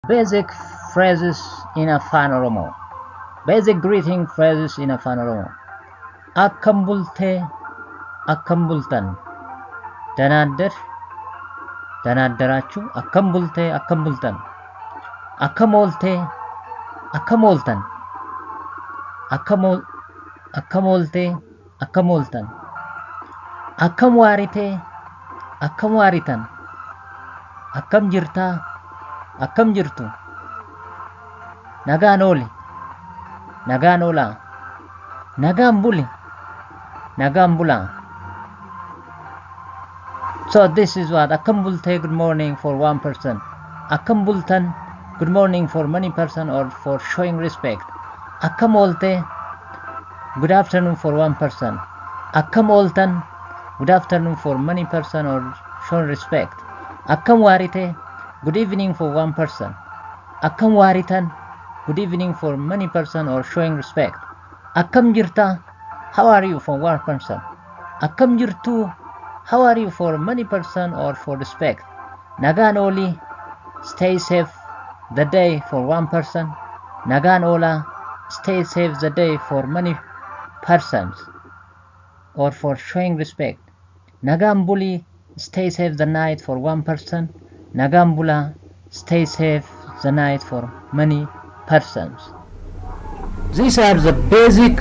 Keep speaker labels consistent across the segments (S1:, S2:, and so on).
S1: Basic phrases in Afaan Oromoo. Basic greeting phrases in Afaan Oromoo. Akkam bultee, akkam bultan. ደህና አደርሽ፣ ደህና አደራችሁ። Akkam bultee, akkam bultan. Akkam ooltee, akkam ooltan. Akkam ooltee, akkam ooltan. Akkam waaritee, akkam waaritan. Akkam jirtaa, akkam jirtu. Nagaan ooli, nagaan oolaa. Nagaan buli, nagaan bulaa. So this is what akkam bultee, good morning for one person. Akkam bultan, good morning for many person or for showing respect. Akkam oolte, good afternoon for one person. Akkam ooltan, good afternoon for many person or showing respect. Akkam waarite, good evening for one person. Akkam waaritan, good evening for many person or showing respect. Akkam jirta, how are you for one person. Akkam jirtu, how are you for many person or for respect. Nagaan ooli, stay safe the day for one person. Nagaan oolaa, stay safe the day for many persons or for showing respect. Nagaan buli, stay safe the night for one person. Nagaan bulaa, stay safe the night for many persons. These are the basic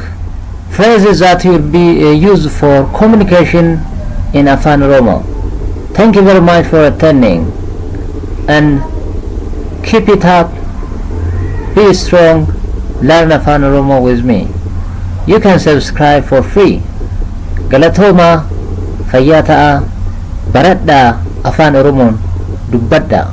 S1: phrases that will be used for communication in Afaan Oromoo. Thank you very much for attending and keep it up. Be strong. Learn Afaan Oromoo with me. You can subscribe for free. Galatoomaa, fayyaa ta'aa, baradhaa, Afaan Oromoon dubbadhaa.